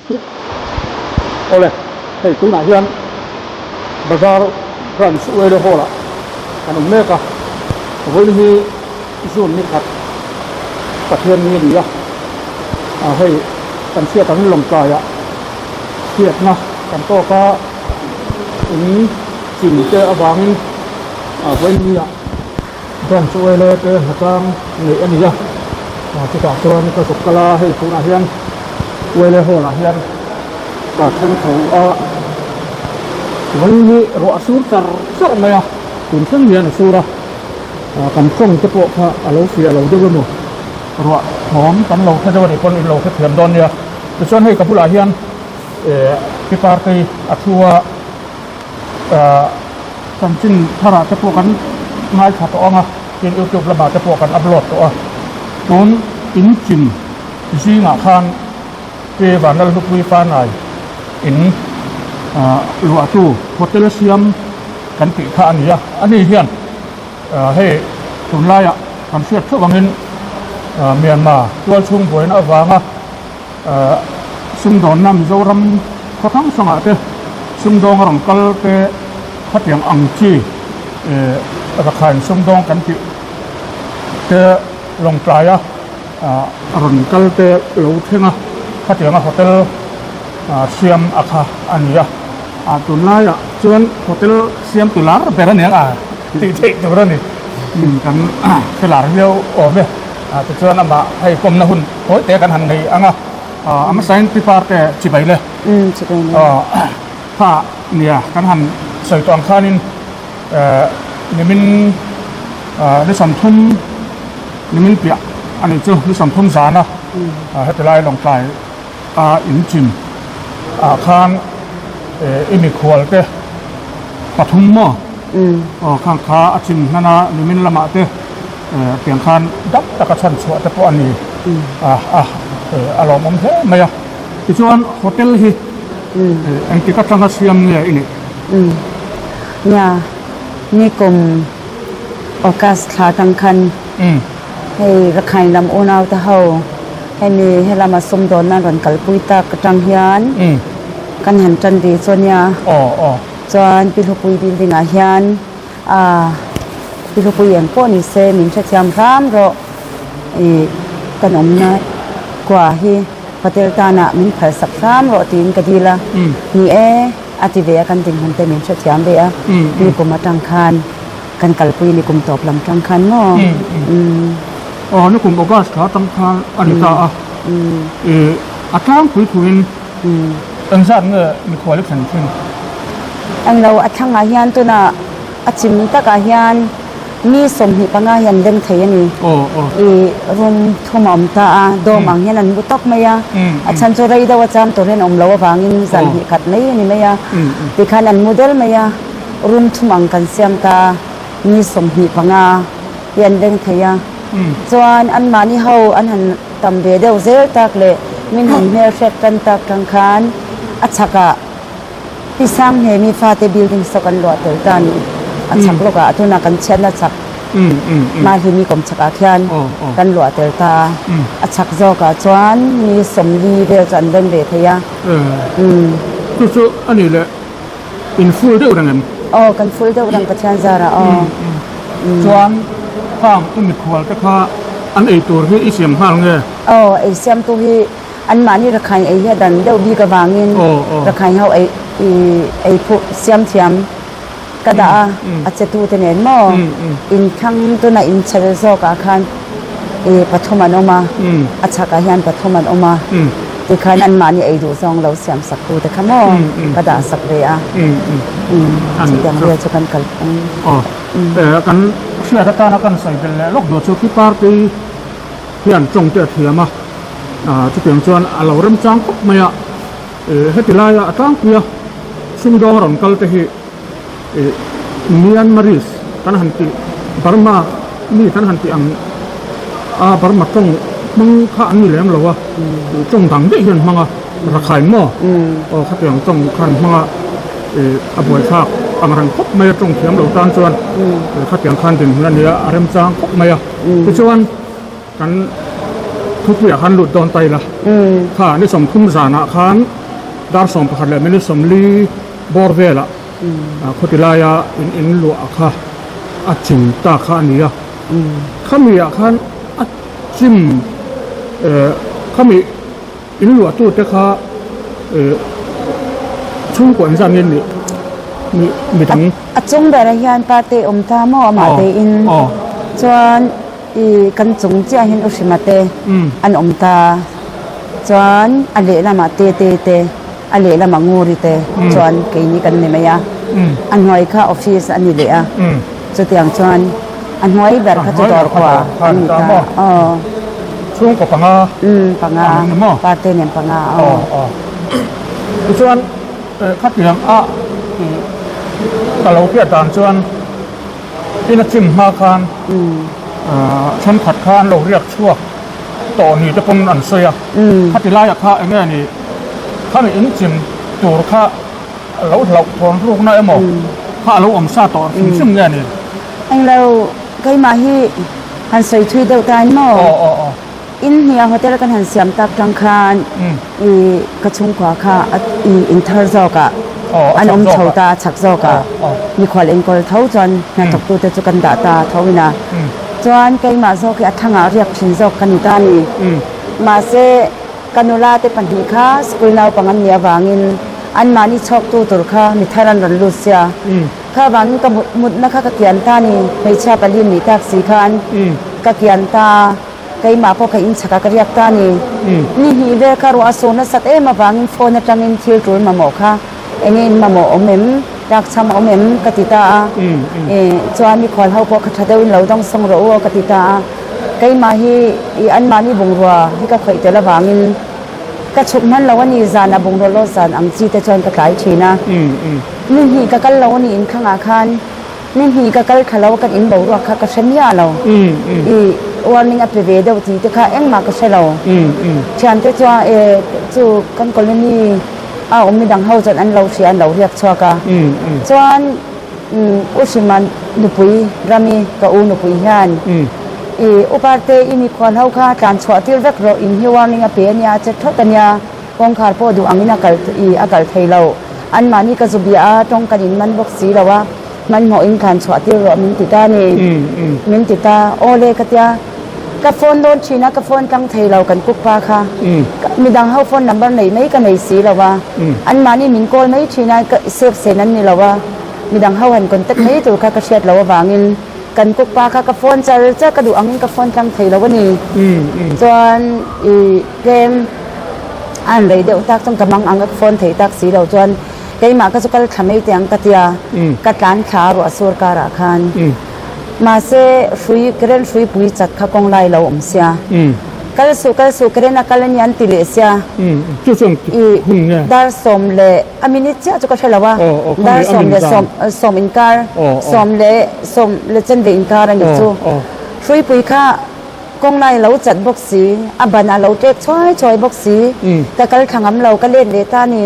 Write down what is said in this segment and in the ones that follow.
Awle, hei tunah hian Bazar Branch Uele Hall ah kan awm mek a, vawiin hi June ni khat Pathian ni a ni a, hei kan hriat ang Lawngtlaiah hriatna kan tawk a, in chim te avangin vawiin ni ah Branch Uele te hnatlang neih a ni a, chutah chuan ka zuk kal a, hei tunah hian Uele Hall ah hian ka thleng tho a, vawiin hi ruah a sur char char mai a, tun thleng hian a sur a, kan tawng te pawh kha a lo fiah lo deuh emaw ruah thawm kan lo hre deuh a nih pawn in lo hrethiam dawn nia, tichuan hei ka bulah hian eh pi party a thu a. Chanchin tharah te pawh kan ngaithla tawh ang a, tin youtube lamah te pawh kan upload tawh a, tun in chim zingah khan Pi Vanlalhlupui Fanai in luahtu hotel siam kan tih kha a ni a, ani hian hei tunlaiah kan hriat theuh angin Myanmar tualchhung buaina avanga Sumdawnna Mizoram khaw hrang hrangah te sumdawng a rawn kal te khatiang ang chi Rakhine sumdawng kan tih te Lawngtlaia a rawn kal te lo thleng a, khatianga hotel siam a kha a ni a. Tunlaiah chuan hotel siam tu lar ber a ni ang a tih theih tur a ni. Kan hre lar viau awm e. Tichuan amah hei pawmna hun tawi te kan han nei ang a, a hmasain pi par te chibai le. Chibai le. Kha nia kan han sawi tawh ang khanin nimin ni 30 nimin piah a nih chu ni 30 zana heti lai Lawngtlai a inchim ah khan i mikhual te pathum maw aw khang kha a chim hnan a nimin lamah te tiang khan dam taka chhan chhuah te pawh a ni a a a lawmawm hle mai a tichuan hotel hi engtik atanga siam nge i nih? Nia nikum August thla tang khan Hei Rakhine lam unau te ho hemi helama sumdawnna an rawn kalpui tak atang hian kan han tan ve chu ania. Chuan Pi Hlupui building ah hian ah Pi Hlupui eng pawh ni se min hrethiam hram rawh ih kan awmna kua hi hotel tanah min phalsak hram rawh tiin ka dil a. Ni e a ti ve a kan dinhmun te min hrethiam ve a ni kum atang khan. Kan kalpui ni kum tawp lam tang khan maw? Aw ni kum August thla tang khan a ni ta a. A tlangpui thuin engzat nge mikhual i thlen thin? Englo a thlangah hian tunah a chim takah hian mi 25 hi an leng thei a ni. I room thum a awm ta a, dawm ang hian an mu tawk mai a. A chhan chu rei deuh a cham tur hian awm loh avangin zan hnih khat mai a ni mai a. Tikhan an mu del mai a. Room thum ang kan siam ta, ni 25 hi an leng thei a. Chuan anmahni ho an han tam ve deuh zel tak leh min han hmel hret tan tak tang khan a chhakah Pi Sanghnemi fate building saw kan luah tel ta a ni. A chhak lawkah tunah kan chhiatna chhak Mahlimi kawm chhakah khian kan luah tel ta a. A chhak zawkah chuan ni 40 vel chu an leng ve thei a. Chu chu a ni leh. In full deuh reng em? Aw, kan full deuh reng Pathian zarah aw. Chuan khang i mikhual te kha an ei tur hi i siam nghal nge? Aw, ei siamtu hi anmahni Rakhine ei hi a dan deuh bik avangin Rakhine ho ei i ei phuh siam thiam ka dah a, a chetu te nen maw? In thlang tuna in chel zawkah khan i pathum an awm a, a chhakah hian pathum an awm a. Tikhan anmahni ei duh zawng lo siam sak tu te kha maw ka dah sak ve a, chutiang vel chu kan kal phung. Aw, kan hriat atana kan sawi belh leh lawk duh chu khi party hian tawng te a thiam a, chutiang chuan a lo remchang khawp mai a, heti laia a tlangpui a sumdawng rawn kal te hi Myanmarese kan han tih Burma mi kan han tih ang a Burma tawng hmang kha an ni lem lo a tawng dang daih hian hmang a Rakhine maw aw khatiang tawng kha an hmang a a buaithlak ang reng khawp mai a tawng thiam lo tan chuan khatiang khan dinhmun a nia a remchang khawp mai a tichuan kan. Thupuiah khan lut dawn ta ila. Kha ni 30 zanah khan dar 11 leh minute 40 bawr velah khawti laia in in luah kha a chim ta kha a ni a. Khami ah khan a chim khami in luahtute kha chhungkaw an zan nge ni midang. A chung berah hian parte awm ta maw amah tein chuan. I kan chung chiah hian U Hrima te an awm ta. Chuan a lehlamah Tete te, a lehlamah Nguri te chuan keini kan ni mai a. A hnuai kha office a ni leh a. Chutiang chuan a hnuai ber kha chu dawr khua an ni ta. Aw. Chhungkaw panga. Umm panga. Parte nen panga aw. Tichuan khatiang a ka lo hriat dan chuan. Tin a chim hma khan thenkhat kha an lo riak chhuak tawh ni te pawn an sawi a, khati laiah kha eng nge ni khami in chim tur kha a lo hlauh thawn rukna emaw kha a lo awm sa tawh hrim hrim nge ni? Englo keimah hi han sawi thui deuh ta in maw? In hnia hotel kan han siam tak tang khan i ka chhungkua kha i in thar zawk ah an awm chho ta a chak zawk ah mikhual enkawl tho chuan hnathawk tu te chu kan dah ta tho in a chuan keimah zawk hi a thangah riak thin zawk ka ni ta a ni mahse ka nula te pahnih kha school naupang an nih avangin anmahni chhawk tu tur kha mi thar an rawn lut sia kha vangin ka mutna kha ka kian ta a ni hmeichhia pali nih tak si khan ka kian ta a. Keimah pawh ka inchhak a, ka riak ta a ni. Ni hnih vel kha ruah a sur nasat em avangin phone atangin thil tul mamawh kha eng nge in mamawh awm em, tlakchham awm em ka ti ta a. Chuan mikhual ho pawh kha tha deuhin lo dawng sawng rawh u aw ka ti ta a. Keimah hi i anmahni bungrua hi ka khawih tel avangin ka chhuk hman lo a ni, zanah bungrua lawt zan ang chi te chuan ka tlai thin a. Ni hnih ka kal lo a ni inkhangah khan. Ni hnih ka kal thla lo a kan in boruak kha ka hre miah lo. I warning a pe ve deuh tih te kha engmah ka hre lo. Thiante chuan e chu kan colony a awm midang ho chuan an lo hria an lo riak chhuak a. Chuan U Hrima nupui Rami ka u nupui hian i Uparte i mikhual ho kha tlan chhuah tir vek rawh in hi warning a pe a nia a che thawt a nia. Kawngkhar pawh duh angin a kal i a kal thei lo. Anmahni ka zu bia a, tawng kan in man bawk si lo a, hmanhmawh in khan chhuah tir rawh min ti ta a ni. Min ti ta, aw le ka tia. Ka phone dawn thin a, ka phone tlang thei lo kan kuk pa kha. Midang ho phone number nei mai ka nei si lo a. Anmahni min call mai thin a, ka save sen an ni lo a. Midang ho han contact mai tur kha ka hriat loh avangin kan kuk pa kha ka phone char char ka duh angin ka phone tlang thei lo a ni. Chuan i tlem. An rei deuh tak chuan ka mang ang a, ka phone thei tak si lo chuan keimah ka chu kal thla mai teh ang ka tia, ka tlan thla a ruah sur karah khan. Mahse hrui current hrui pui chat kha kawng lai lo awm sia, kal suh kal suh current a kal a nia an ti leh sia. Chu chuan hun nge? Dar 10 leh a minute chiah chu ka hre lo a, dar 10 leh 10 inkar, 10 leh 10 leh chanve inkar a ni chu. Hrui pui kha. Kawnglai lo chat bawk si, a ban a lo tek chhuai chhuai bawk si, ka kal thla ngam lo, ka let leh ta ni.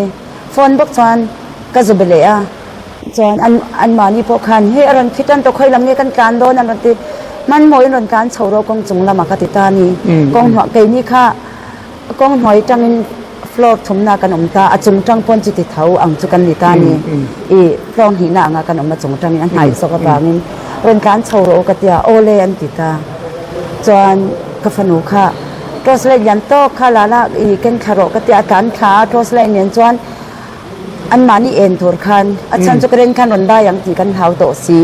Phone bawk chuan ka zu be leh a. Chuan an anmahni pawh khan hei a rawn khi tan tawh khawi lam nge kan tlan dawn an rawn ti, hmanhmawhin rawn tlan chho rawh kawng chung lamah ka ti ta ni. Kawng hnuah keini kha kawng hnuai tangin floor thumna kan awm ta, a chung tang pawn chuti tho ang chu kan ni ta ni. I floor hnihna anga kan awm a chung tangin a hnaih zawk avangin rawn tlan chho rawh u ka tia, aw le an ti ta. Chuan ka fanu kha torch light lian tawk kha la la i ken thla rawh ka tia, a tlan thla a torch light nen chuan anmahni en tur khan a chhan chu current khan rawn dai ang tih kan hlau tawh si,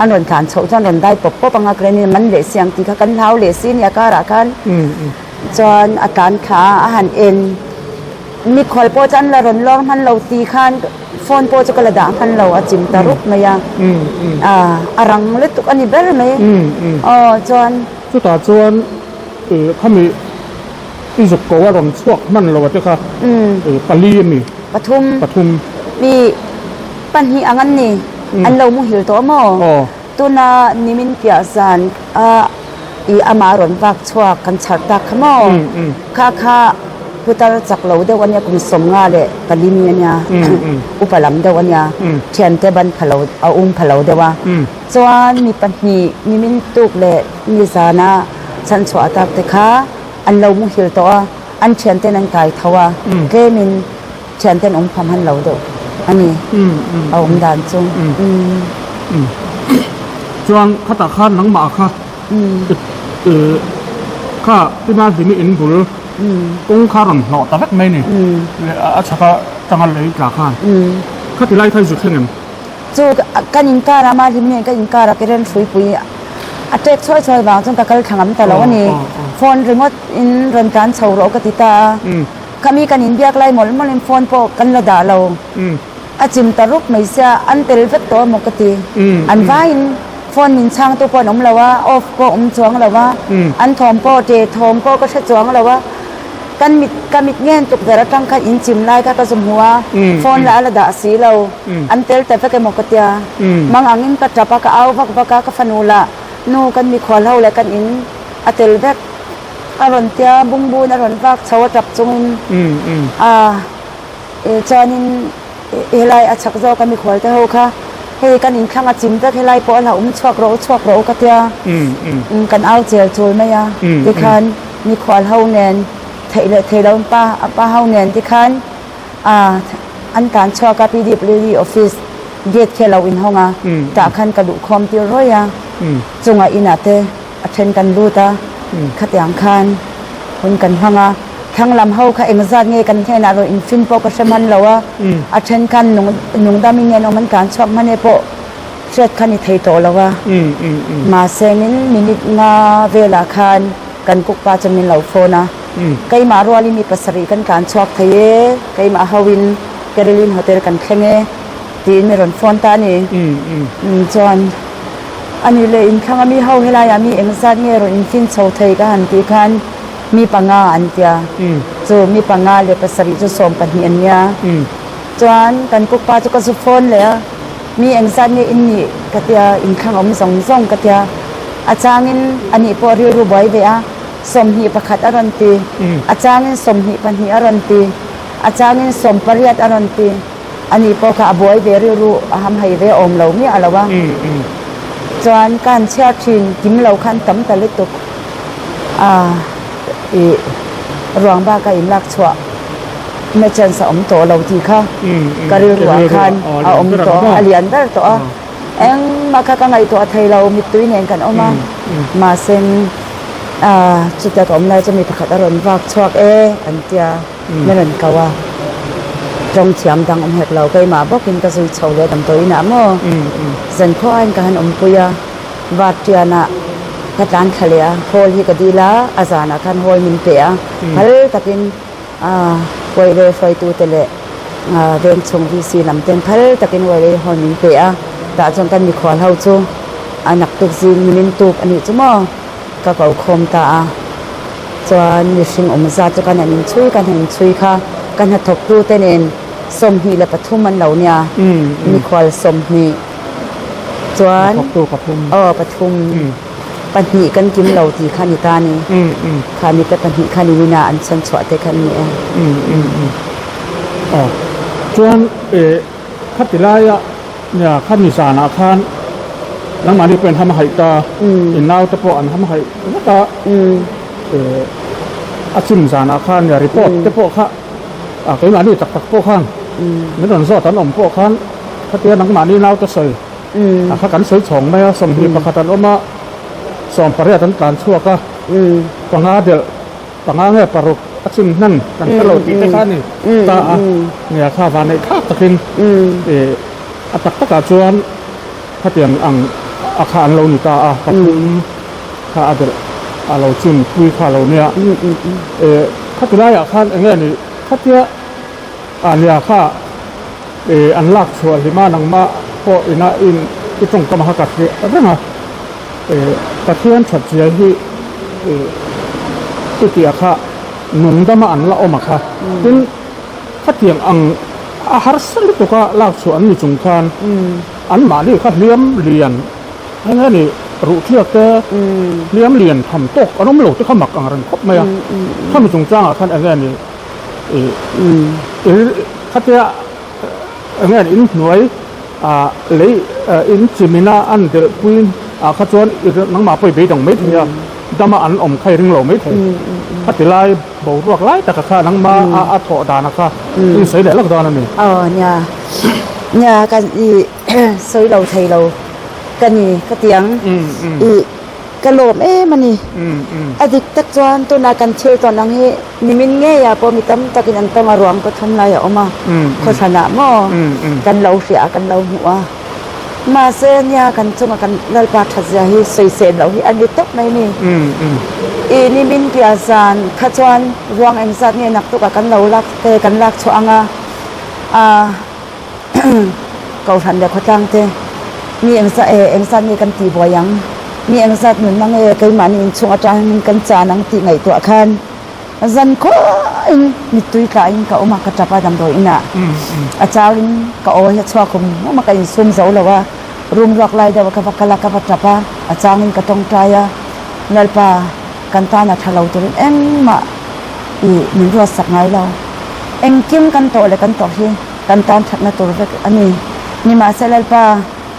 an rawn tlan chhoh chuan rawn dai pawp pawp anga current in a man leh si ang tih kha kan hlau leh si nia karah khan. Chuan a tlan thla a, a han en. Mikhual pawh chu an la rawn lawr hman lo ti khan phone pawh chu ka la dah hman lo, a chim ta rup mai a. A rang lutuk a ni ber mai. Aw chuan. Chutah chuan khami i zuk ko a rawn chhuak hman lo a te kha pali a mi? Pathum. Pathum. Mi pahnih ang an ni. An lo muhil tawh maw? Aw. Tuna nimin piah zan a i amah rawn vak chhuak kan chhar tak kha maw? Kha kha putar chak lo deuh a nia kum 54 mi a nia, upa lam deuh a nia, thiante ban pha lo a um pha lo deuh a. Chuan mi pahnih nimin tuk leh nizana chhanchhuah tak te kha. an lo muhil tawh a, an thianten an kai tho a, tlemin thianten awm pham han lo deuh a ni a awm dan chu. Chuan khatah khan nangmah kha kha tina hlimi in bul kawng kha rawn hlawh ta vek mai ni a chhaka tanga lei tla khan khati lai kha i zu thleng em? Chu kan inkar a mahlim nen kan inkar a keren hruipui a tek chhuai chhuai vang chuan ka kal thla ngam ta lo a ni. Phone ringawt in rawn tlan chho rawh ka ti ta a. Khami kan inbiak lai mawlh mawlh in phone pawh kan la dah lo. A chim ta rup mai sia an tel vek tawh emaw ka ti. An vaiin phone min chhang tu pawh an awm lo a, off pawh awm chuang lo a, an thawm pawh ṭe thawm pawh ka hre chuang lo a. Kan mit ka mit ngen tukverh atang khan in chim lai kha ka zu hmu a, phone lah a la dah si lo, an tel ta vek emaw ka tia. Mang angin ka tap a, ka au vak vak a, ka fanu lah nu kan mikhual ho leh kan in a tel vek a rawn tia, bungbun a rawn vak chho a tap chungin a chuanin helai a chhak zawk a mikhual te ho kha hei kan inthlang a chim vek helai pawh a hlauhawm chhuak rawh u chhuak rawh u ka tia, kan au chel chul mai a tikhan. Mikhual ho nen theih leh thei lo pa pa ho nen te khan ah an tan chhuak a PWD office gate khi a lo inhawng a tah khan ka luh khawm tir rawih a chunga inah te a then kan lut a khatiang khan hun kan hmang a thlang lam ho kha engzat nge kan hnenah rawn infin pawh ka hre hman lo a a then khan nung nungdam in nge an awm an tlan chhuak hman e pawh hriat kha ni thei tawh lo a, mahse min minute nga velah khan kan cook pa chuan min lo phone a, keimah rualin mi pasarih kan tlan chhuak thei e, keimah ho in Caroline Hotel kan thleng e tiin mi rawn phone ta a ni. Chuan ani leh inthlang a mi ho helaiah mi engzat nge rawn infin chho thei ka han tih khan mi panga an tia, chu mi panga leh pasarih chu 12 an nia. Chuan kan cook pa chu ka zu phone leh a. Mi engzat nge in nih ka tia, inthlang awm zawng zawng ka tia. A changin anih pawh rilru buai ve a, 21 a rawn ti, a changin 22 a rawn ti, a changin 18 a rawn ti. Anih pawh kha a buai ve rilru a hamhai ve awm lo miah lo a. Chuan ka han chhiar thin kim lo khan tam ta lutuk a ih ruang baka inlak chhuah. Na chance a awm tawh lo tih kha ka rilruah khan a awm tawh a, a lian ber tawh a. Engmah kha ka ngaihtuah thei lo, mittui nen kan awm a. Mahse chutia ka awm lai chu mi pakhat a rawn vak chhuak e an tia, min rawn ko a. Tawng thiam dang awm hek lo, keimah bawkin ka zui chho leh damdawi inah maw zankhuain ka han awmpui a. Vartianah ka tlan thla leh a, hall hi ka dil a, a zanah khan hall min pe a, phal takin Uailei hruaitute leh vengchhung VC lam ten phal takin Uailei hall min pe a, tah chuan kan mikhual ho chu a naktuk zing nimin tuk a nih chu maw ka ko khawm ta a, chuan mihring awm zat chu kan han inchhui kan han inchhui kha ka hnathawktute nen 23 an lo nia, mikhual 20. Chuan aw pathum pahnih kan kim lo tih kha ni ta ni. Kha mi te pahnih kha ni min a an chhan chhuah te kha an ni e. Aw chuan khati laia nia kha mi zanah khan nangmahni pawh in ham haih ta in naute pawh an ham haih vek a a chim zanah khan nia report te pawh kha keimahni tak tak pawh khan min rawn zawt an awm pawh khan Khatia nangmahni naute sawi a kha kan sawi chhawng mai a, 21 an awm a, 18 an tlan chhuak a, panga delh, panga nge paruk a chim hnan kan hre lo tih te kha a ni ta a, nia kha vanneih thlak takin ih a tak takah chuan khatiang ang a kha an lo ni ta a, pathum kha a delh a lo chim pui kha a lo nia, ih khati laiah khan eng nge ni khatia a nia kha. An lak chhuah hlima nangmah pawh ina in i tawngkam a ka hriat reng a, Pathian that zia hi i tih a kha nung dama an la awm a kha. Tin, khatiang ang a harsa lutuk a lak chhuah an ni chung khan anmahni kha hliam lian eng nge ni ruhtliak te hliam lian tham tawk an awm lo te kha mak ang reng khawp mai a. Khami chungchangah khan eng nge ni Khatia enge in hnuai lei in chimina an delh pui ah kha chuan nangmah pawh i beidawng mai thei a. dama an awm kha i ring lo maithei. Khati lai boruak lai taka kha nangma a thawh dana kha i insawi leh lawk dawn a ni. Aw nia, nia ka i sawi lo thei lo ka ni ka ti ang. I ka lawm em a ni. A dik tak chuan tuna kan thil tawn ang hi nimin ngeiah pawh mi tam takin an tawng a ruang pathum lai a awm a, khawhranah maw kan lo hria a kan lo hmuh a. Mahse nia kan chunga kan Lalpa thatzia hi sawisel loh hi a ni tawp mai ni. I nimin piah zan kha chuan ruang engzat nge naktukah kan lo lak te kan lak chhuah ang a, a Kohhran leh khawtlang te mi engzat e engzat nge kan tih buai ang, mi engzat nunna nge keimahni inchhung atangin kan chan ang tih ngaihtuah khan zan khuain mittui tlahin ka awm a, ka tap a damdawi inah a chauin ka aw hi a chhuak hum hum a, ka insum zo lo a, room ruak lai deuh a ka va kal a, ka va tap a, a changin ka tawngtai a, Lalpa kan tan a tha lo turin engmah i min ruatsak ngai lo, engkim kan tawh leh kan tawh hi kan tan thatna tur vek a ni. Nimahse Lalpa,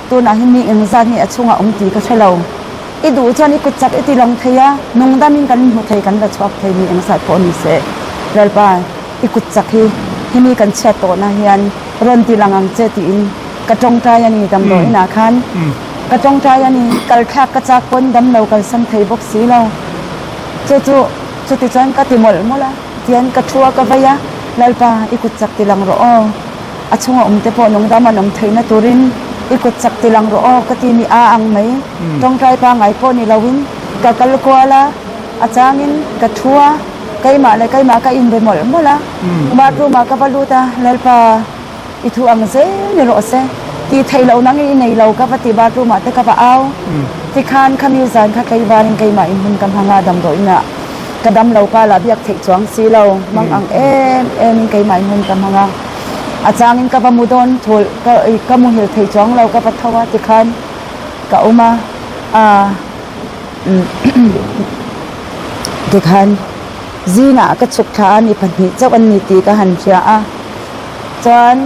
tunah hi mi engzat nge a chhungah awm tih ka hre lo. I duh chuan i kut chak i ti lang thei a, nungdamin kan inhmu thei, kan la chhuak thei mi engzat pawh ni se. Lalpa, i kut chak hi hemi kan chhiat tawhna hian rawn ti lang ang che tiin ka tawngtai a ni damdawi inah khan. Ka tawngtai a ni, kal thlak ka chak pawn damlo kalsan thei bawk si lo. Chu chu chuti chuan ka ti mawlh mawlh a. Tian ka thu a ka vei a, Lalpa, i kut chak ti lang rawh aw. A chhunga awm te pawh nungdam an awm theihna turin i kut chak ti lang rawh aw ka ti ni a ang mai. Tawngtai pangngai pawh ni loin ka kal kual a, a changin ka thu a, keimah leh keimah ka inbe mawlh mawlh a. Bathroom ah ka va lut a, Lalpa, i thu ang zel ni rawh se, tih theih loh nang i nei lo ka va ti bathroom ah te ka va au. Tikhan khami zan kha tlaivarin keimah in hun ka hmang a, damdawiinah ka dam lo pa lah biak theih chuang si lo, mang ang em em in keimah in hun ka hmang a. A changin ka va mu dawn thulh, ka ka muhil thei chuang lo ka va tho a tikhan ka awm a, aa tikhan zingah ka chhuk thla a, mi pahnih chauh an ni tih ka han hria a. Chuan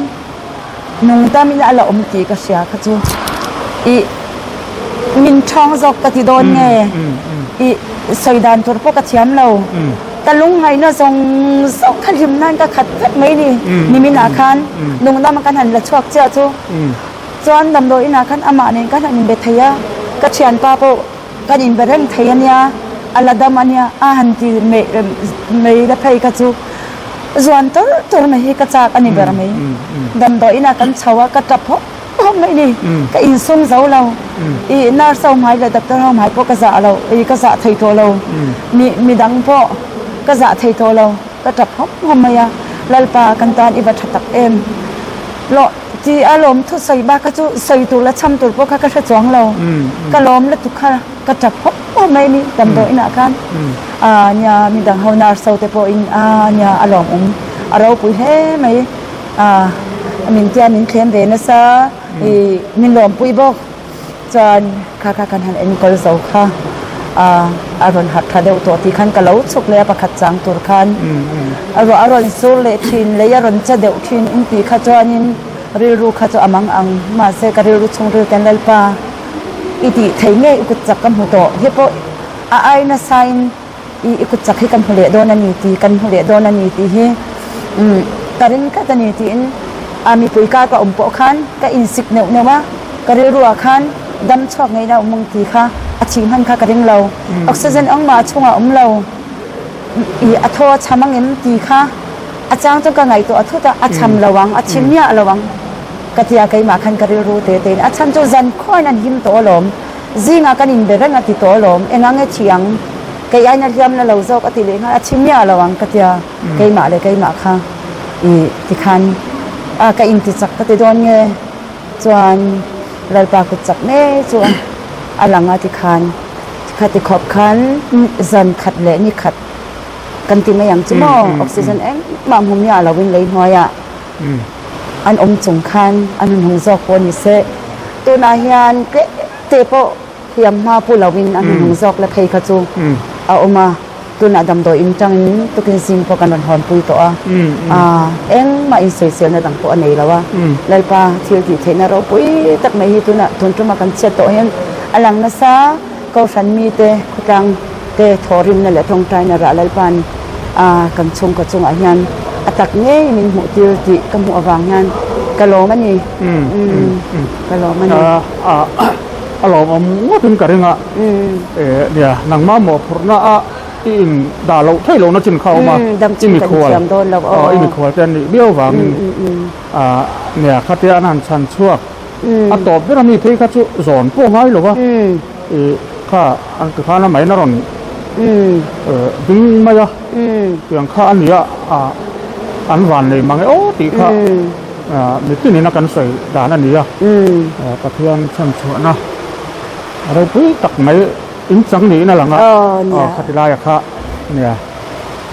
nungdam in a la awm tih ka hria kha chu i min thawng zawk ka ti dawn nge i sawi dan tur pawh ka thiam lo. Ka lungngaihna zawng zawng kha hlim nan ka khat vek mai ni. Nimin ah khan nungdam kan han la chhuak chiah chu chuan damdawi inah khan amah nen khan han inbe thei a, ka thianpa pawh kan inbe reng thei a nia, a la dam a nia a han ti mai la phei kha chu Zuan tur tur mai hi ka chak a ni ber mai. Damdawi inah kan chho a, ka tap hawk hawk mai ni. Ka insum zo lo. I nurse ho hmai leh doctor ho hmai pawh ka zah lo, i ka zah thei tawh lo. Mi midang pawh ka zah thei tawh lo. Ka tap hawk hawk mai a, Lalpa kan tan i va tha tak em. Lawh ti a lawm thusawi bak kha chu sawi tur la cham tur pawh kha ka hre chuang lo. Ka lawm lutuk kha. Ka tap hawk hawk mai a ni damdawi inah khan a nia midang ho nurse ho te pawhin a nia a lawmawm a ropui hle mai a min tia min thlem ve nasa ih min lawmpui bawk chuan kha kha kan han enkawl zo kha a a rawn harh tha deuh tawh tih khan ka lo chhuk leh a pakhat chang tur khan a ruah a rawn sur leh thin lei a rawn che deuh thin in tih kha chuanin rilru kha chu a mang ang mahse ka rilru chhungril ten Lalpa. I tih theih ngei i kut chak ka hmu tawh hi pawh a ai nasain i i kut chak hi kan hmu leh dawn a ni tih kan hmu leh dawn a ni tih hi umm ka ring tlat a ni tiin a mipui kar ka awm pawh khan ka insik neuh neuh a, ka rilruah khan dam chhuak ngei na awm ang tih kha a chih hman kha ka ring lo. Oxygen engmah a chhungah a awm lo i a thaw a cham ang em tih kha a chang chu ka ngaihtuah thut a, a cham lo ang a chim miah lo ang. Ka ti a, keimah khan ka rilru te tein a chhan chu zan khuain an him tawh alawm, zingah kan inbe reng a ti tawh alawm, eng ang e thi ang, kei aiin a hliam la lo zawk a ti leh nghal, a thi miah lo ang ka ti a, keimah leh keimah kha i ti khan a ka inti chak ka ti dawn nge chuan Lalpa kut chak ngei chu a lang a ti khan kha ti khawp khan zan khat leh ni khat kan ti mai ang chu maw oxygen engmah hmu miah loin lei hnuaiah An awm chung khan an hun hung zawk pawh ni se, tunah hian tlem te pawh hliam hma pu loin an hun hung zawk la phei kha chu a awm a, tunah damdawi in tangin tukin zing pawh kan rawn hawnpui tawh a, engmah insawiselna dang pawh a nei lo a, Lalpa thil tih theihna ropui tak mai hi tunah tun tuma kan chhiat tawh hian a lang nasa, Kohhran mite khawtlang. te thawhrimna leh tawngtaina rah Lalpa'n kan chhungkaw chungah hian a tak ngei min hmuh tir tih ka hmuh avang hian ka lawm a ni. Ka lawm a ni. A lawmawm ngawtin ka ring a, nia nangmah mawhphurhna a i in dah loh theih lohna chin kha a awm a, i mikhual i mikhual te an nih viau vangin nia khatia an han chhan chhuak a tawp ber a mi phei kha chu zawn pawh ngai lo va, i kha an ti khan a main a rawn ding mai a, tiang kha a ni a, an van nei mang e aw tih kha mitinin a kan sawi dan a ni a, Pathian chhan chhuahna ropui tak mai. In chang niin a lang a, khati laia kha nia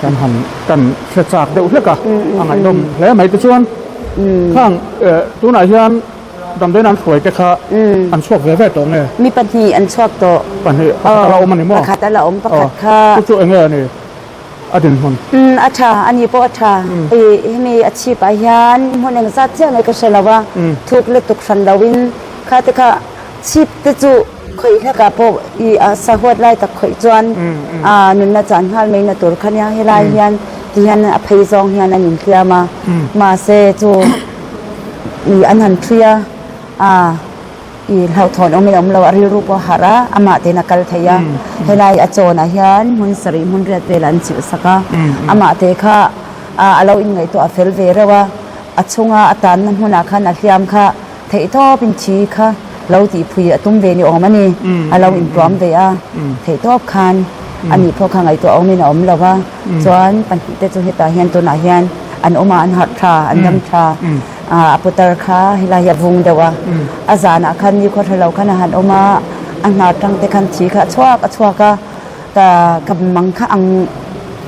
kan han kan hre chak deuh hlek a, a ngaihdawm hle mai tichuan khang tunah hian damdawiin an hruai te kha an chhuak ve ve tawh nge? Mi pahnih an chhuak tawh. Pahnih, pakhat a la awm a ni maw? Pakhat a la awm, pakhat kha. Chu chu eng nge a ni a dinhmun? A tha, a ni pawh a tha. Hemi a chhip ah hian hmun engzat chiah nge ka hre lo a, thuk lutuk hran loin kha te kha chhip te chu Khawih hlekah pawh i a sahuat lai tak khawih chuan a nunna chan nghal mai na tur kha nia helai hian ti hian a phei zawng hian an inhliam a mahse chu i an han thui a a i hlauhthawn awmin a awm lo a rilru pawh a harh a amah tein a kal thei a helai a chawnah hian hmun sarih hmun riat velah an chilh sak a amah te kha a lo inngaihtuah fel ve reuh a a chhunga a tanna hmunah khan a hliam kha Theihtawpin thi kha lo tihphui a tum ve ni awm a ni. A lo intuam ve a, theihtawp khan a nih pawh kha ngaihtuah awmin a awm lo va. Chuan pahnihte chu hetah hian tunah hian an awm a, an harh tha, an dam tha. A putar kha helai hi a vung deuh a, a zanah khan nikhua tha lo khan a han awm a, a hna tangte khan thi kha a chhuak a chhuak a, ka ka mang kha ang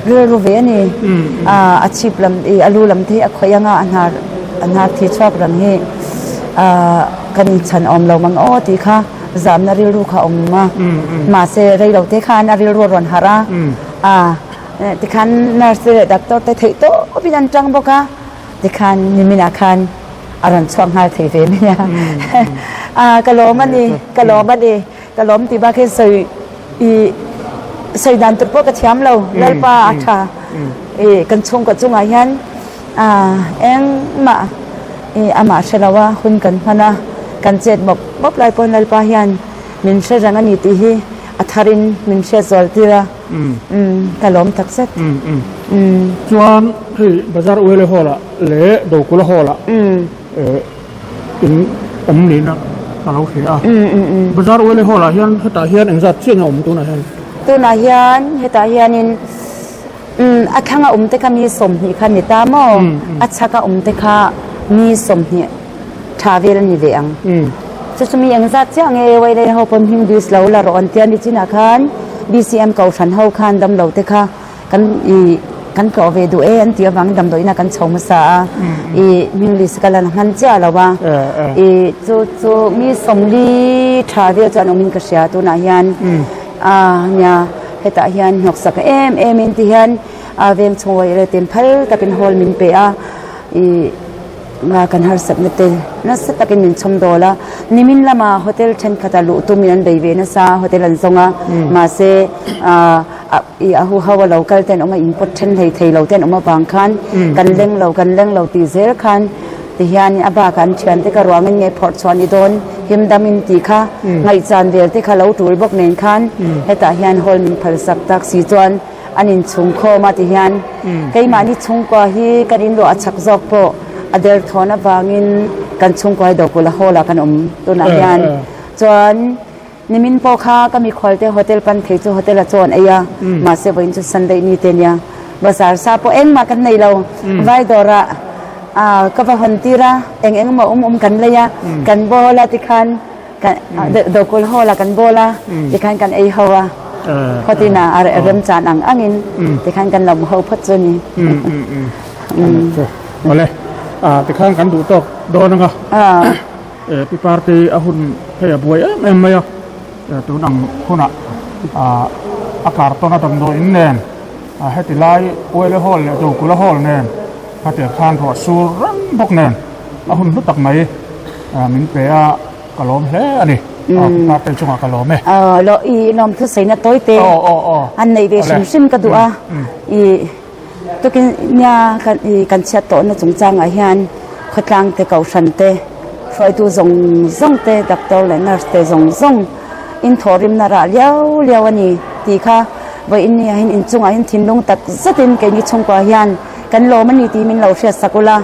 rilru ve a ni. A chhip lam ih a lu lam te hi a khawih anga a hnar a hnar thi chhuak rang hi kan inchhan awm lo mang aw tih kha zamna rilru kha a awm a. Mahse rei lo te khan a rilru a rawn harh a, tikhan nurse te leh doctor te theih tawpin an tang bawk a. Tikhan niminah khan a rawn chhuak nghal thei ve mai a. Ka lawm a ni, ka lawm a ni. Ka lawm tih bak hi sawi i sawi dan tur pawh ka thiam lo Lalpa a tha i kan chhungkaw chungah hian engmah i amah hre lo a hun kan hman a kan chet mawp mawp lai pawn Lalpa hian min hre reng a ni tih hi a tharin min hriat zual tir a ka lawm tak zet. Chuan hei Bazar Uele Hall ah leh Dokula Hall ah In awm niin a ka lo hria a. Bazar Uele Hall ah hian hetah hian engzat chiah nge a awm tunah hian? Tunah hian hetah hianin a thlanga awm te kha mi 20 kha ni ta maw? A chhaka awm te kha mi 20 tha vel a ni ve ang. Chu chu mi engzat chiah nge Uele ho pawn hming list lo la rawh an tia nichinah khan BCM Kohhran ho khan damlo te kha Kan i kan tlawh ve duh e an tih avangin damdawiinah kan chho hmasa a, i hming list ka la hman chiah lo a, i chu chu mi 40 tha vel chuan awmin ka hria tunah hian a nia hetah hian hnawksak em em in ti hian a veng chhung uaih leh tin phal takin hall min pe a, i. Nga kan harsatna te nasa takin min chhawm dawl a, nimin lama hotel thenkhat a luh tumin an bei ve nasa a, hotel an zawng a, mahse i a huho a lo kal te an awm a, in pawt then hlei thei lo te an awm avang khan kan leng lo kan leng lo tih zel khan tihian a bakah an thiante ka ruangin nge phawrh chhuah ni dawn him dam in tih kha ngaihchan vel te kha lo tul bawk nen khan hetah hian hall min phalsak tak si chuan An inchhung khawm a ti hian keimahni chhungkua hi kan inluah a chak zawk pawh a derthawn avangin kan chhungkua hi Dokula Hall ah kan awm tunah hian chuan nimin pawh kha ka mikhual te hotel pan thei chu hotel a chawn ei a mahse vawiin chu Sunday ni te nia bazar sa pawh engmah kan nei lo vai dawrah ka va hawn tir a eng engmaw awm awm kan lei a kan bawl a tikhan Dokul Hall ah kan bawl a, tikhan kan ei ho a, khawtin ah a remchan ang angin tikhan kan lo ho phawt chu a ni. Awle, tikhan kan duh tawk dawn anga pi party a hun hei a buai em em mai a, tun ang hunah a kartawn a damdawiin nen heti lai Uele Hall leh Dokula Hall nen khatiang khan ruah sur reng bawk nen a hun hlu tak mai. Min pe a, ka lawm hle a ni. Parte chungah ka lawm e. Lo i lawm thu saina tawi te an nei ve hrim hrim ka duh a. I tukin nia kan i kan chhiat tawhna chungchangah hian khawtlang te kohhran te hruaitu zawng zawng te doctor leh nurse te zawng zawng in thawhrimna rah liau liau a ni tih kha vawiin nia hian inchungah hian thinlung tak zetin keini chhungkua hian kan lawm a ni tih min lo hriat sak ula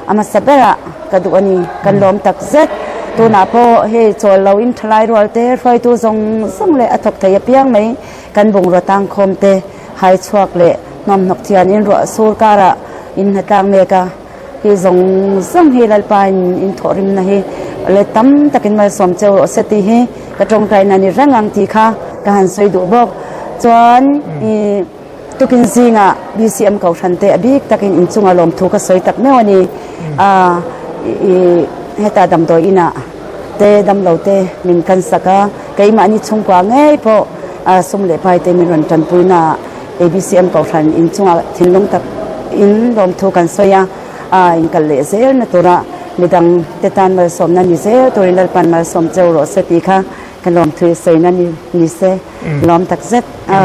a hmasa berah ka duh a ni kan lawm tak zet tunah pawh hei chawl lo in thalai rual te hruaitu zawng zawng leh a thawk thei apiang mai kan bungraw tangkhawm te hai chhuak leh hnawmhnawk thian in ruah sur karah in hnatlang mek a hi zawng zawng hi Lalpa in in thawhrimna hi let tam takin malsawm cheu rawh se tih hi ka tawngtaina ni reng ang tih kha ka han sawi duh bawk chuan ih Tukin zingah BCM Kohhran te a bik takin inchunga lawmthu ka sawi tak meuh a ni. A i heta damdawi inah te damlo te min kan sak a, keimahni chhungkua ngei pawh sum leh pai te min rawn tanpui naah ABCM Kohhran inchunga thinlung tak in lawmthu kan sawi a, a inkal leh zel na tura midang te tan malsawmna ni zel turin Lalpan malsawm cheu rawh se tih kha ka lawmthu i sawina ni se lawm tak zet a.